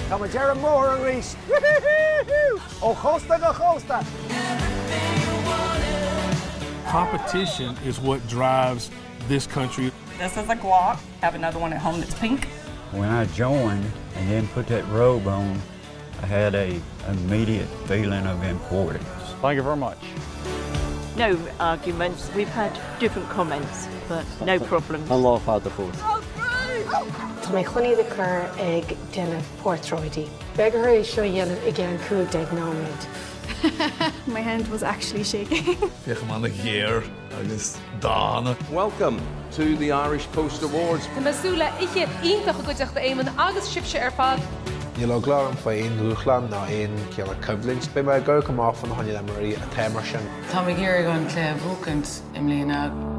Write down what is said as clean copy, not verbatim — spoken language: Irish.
Tá muid ar an mbóthar arís! Ó chósta go cósta! Competition is what drives this country. This is a Glock. I have another one at home that's pink. When I joined and then put that robe on, I had a immediate feeling of importance. Thank you very much. No arguments. We've had different comments, but no problems. An lá fada fós. Tá mé chun iad a chur ag déanamh portráidí. Beidh orthu é seo a dhéanamh i gceann 15 nóiméad. My hand was actually shaking. Féachaim an-ghéar agus dána. Welcome to the Irish Post Awards. Tá mé ag súil le oíche iontach i gcuideachta Éamonn agus sibhse ar fad. Níl eagla orm faoi aon dhúshlán ná aon chineál coimhlint. Beidh mé ag amharc amach fána choinne imreoirí atá mar sin. Táim ag iarraidh an cluiche a bhuachaint i mbliana.